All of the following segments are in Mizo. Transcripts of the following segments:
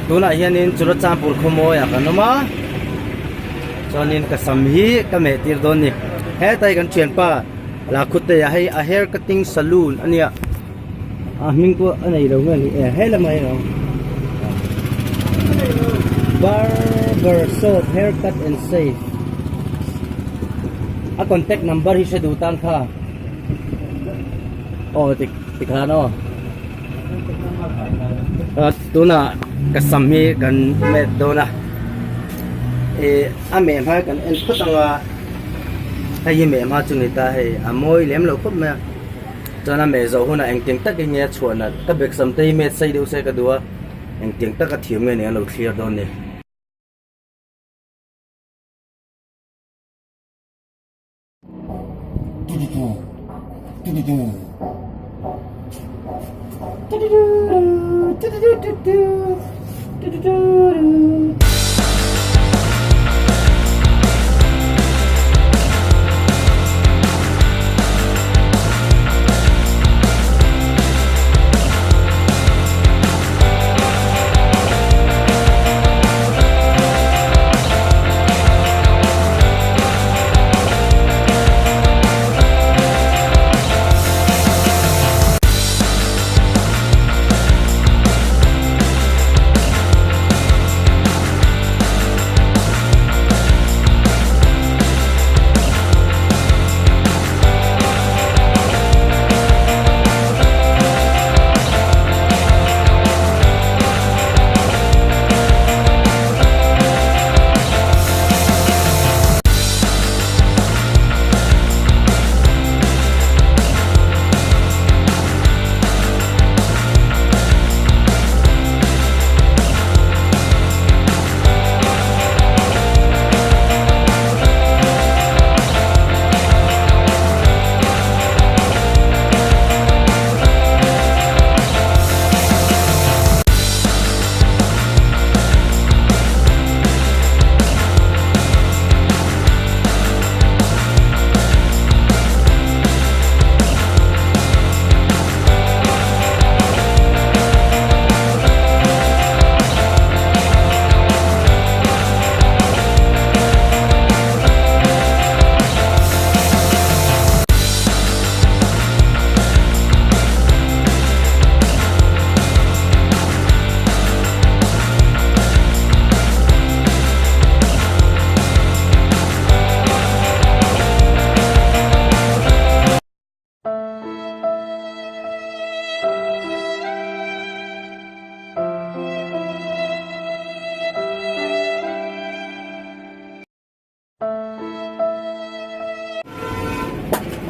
Tunah hianin Churachandpur khawmawiah kan awm a, chuanin ka sam hi ka meh tir dawn a ni. Hetai kan thianpa Lakhuteia hei a hair cutting saloon a nia, a hming pawh a nei lo nge ni e he lamah hian a awm. Barber shop hair cut and shave a contact number hi hre duh tan kha aw tikhan aw. Tunah ka sam hi kan met dawn a ih a meh hma kan en phawt ang a hei hi meh hma chu ni ta hei a mawi lem lo khawp mai a chuan a meh zawh hunah engtiang takin nge a chhuah nalh ka bag sam te hi met sei deuh se ka duh a engtiang taka thiam nge ni an lo thlir dawn ni.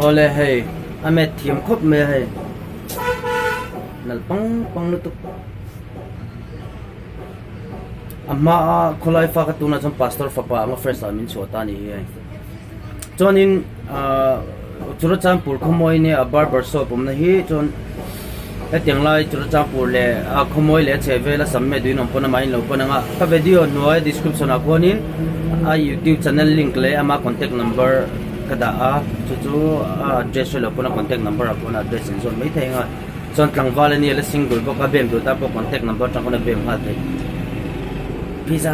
Awle hei a met thiam khawp mai a hei nalh pang pang lutuk a hma a khawlai fa kha tunah chuan pastor fapa anga first ah min chhuah ta a ni hi hei chuanin ahh Churachandpur khawmawi nia a barber shop awmna hi chuan hetiang lai Churachandpur leh a khawmawi leh a chheh vela sam met duhin awm pawn amahin lo pawn ang a ka video hnuai description ah khuanin a youtube channel link leh ama contact number ka dah a chu chu a address hre lo pawn a contact number ah khuan a address in zawt maithei ang a chuan tlangval ania la single bawk a bem duh tan pawh contact number atang khawn a bem nghal theih pizza.